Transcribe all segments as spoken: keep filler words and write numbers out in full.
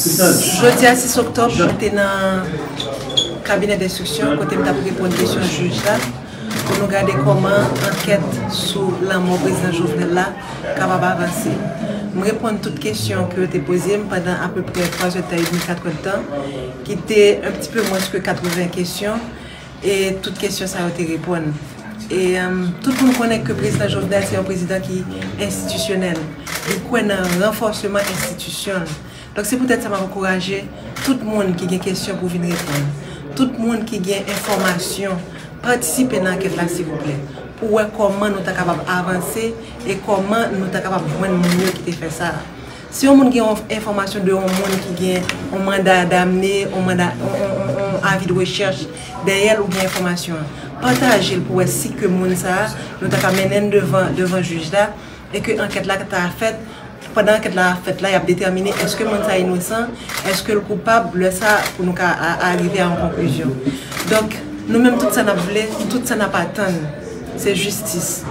Jodi a sis oktòb, mwen te nan kabinè denstriksyon kote m t ap reponn kesyon jij la pou nou gade kòman ankèt sou lanmò prezidan Jovenel la kapab avanse. M reponn tout kesyon ke yo te poze m pandan apeprè twa zè tan edmi, kat è tan, ki te un petit peu moins que katreven kesyon, e tout kesyon sa yo te reponn. E um, tout moun konnen ke prezidan Jovenel se yon prezidan ki enstitisyonèl. Li kwè nan ranfòseman enstitisyon l. Donk, se poutèt sa m ap ankouraje tout moun ki gen kesyon pou vin reponn. Tout moun ki gen enfòmasyon, patisipe nan ankèt la, silvouplè, pou wè kòman nou ta kapab avanse e kòman nou ta kapab jwenn moun yo ki te fè sa. Si yon moun gen yon enfòmasyon de yon moun ki gen yon manda damne, yon manda, yon, yon, yon, yon avi de rechèch dèyè l oubyen enfòmasyon an, pataje l pou wè si ke moun sa a, nou ta ka mennen l devan, devan jij la, e ke ankèt la ta fèt. Pandan ankèt la ap fèt la, y ap detèmine èske moun sa inosan, èske l koupab, lè sa pou nou ka a- arive a yon konklizyon. Donk, nou menm, tout sa n ap vle, tout sa n ap atann, se jistis.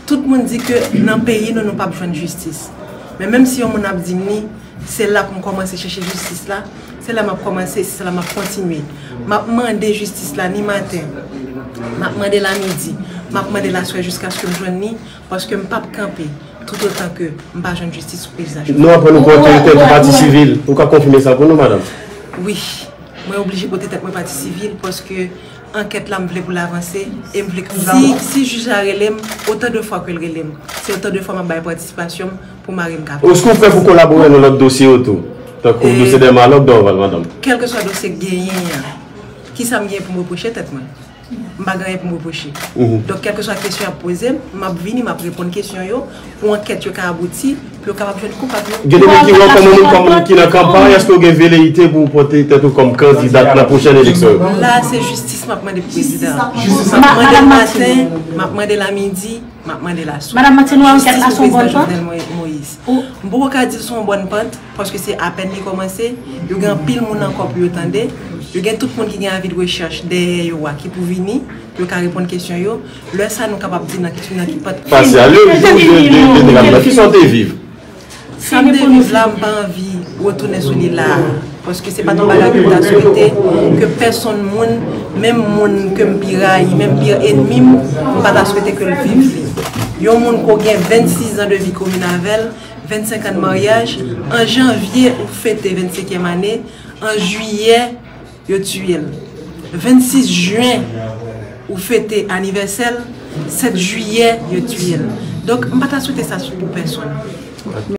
Tout moun di ke nan peyi nou, nou p ap jwenn jistis. Men menm si yon moun ap di m li, se la pou m kòmanse chèche jistis la, se la m ap kòmanse, se la m ap kontinye. M ap mande jistis la ni maten, m ap mande l a midi, m ap mande l aswè jiskaske m jwenn li, paske m p ap kanpe toutotan ke m pa jwenn jistis sou peyi sa. Nou aprann ou pran tèt ou pati sivil. Ou ka konfime sa pou nou, madanm? Wi, mwen oblije pote tèt mwen pati sivil paske ankèt la, m vle pou l avanse, e m vle ke si, si jij la rele m, otan de fwa ke l rele m, se otan de fwa m ap bay patisipasyon m pou mari m ka viv. Èske ou prè pou kolabore nan lòt dosye yo tou? Tankou dosye Dèmalòk, Dorval, madanm? Kèlkeswa dosye k genyen an, kisa m gen pou m repwoche tèt mwen? M pa gen anyen pou m repwoche. Donk, kèlkeswa kesyon y ap poze m, m ap vini, m ap reponn kesyon yo, pou ankèt yo ka abouti, pou yo kapab jwenn koupab yo. Gen de moun ki wè w kòm yon moun kòm ki nan kanpay, èske w gen veleyite pou w pote tèt ou kòm kandidat nan pwochèn eleksyon yo? La, se jistis m ap mande pou prezidan an. M ap mande l maten, m ap mande l a midi, m ap mande l aswè. Madanm Martine, ou wè ankèt la se yon bòn pant? Jovenel Moïse. M poko ka di l se yon bòn pant, paske se apèn li kòmanse. Yo gen anpil moun ankò pou yo tande. Yo gen tout moun ki gen avi de rechèch dèyè yo a ki pou vini, pou yo ka reponn kesyon yo. Lè sa, nou kapab di nan ki, nan ki pant. Fasyal yo, jou de, de, de, de, de, kisa w te viv? Sa m te viv la, m pa anvi retounen sou li la a. Paske se pa t yon bagay ke m ta swete ke pèsonn moun, menm moun ke m pi rayi, menm pi ènmi m, m pa ta swete ke l viv li. Yon moun ke w gen vennsis zan de vi komin avè l, vennsenk an de maryaj, an janvye ou fete vennsenkyèm ane, an jiyè, yo tiye l. Vennsis jen, ou fete anivèsè l, sèt jiyè, yo tiye l. Donk, m pa ta swete sa pou pèsonn.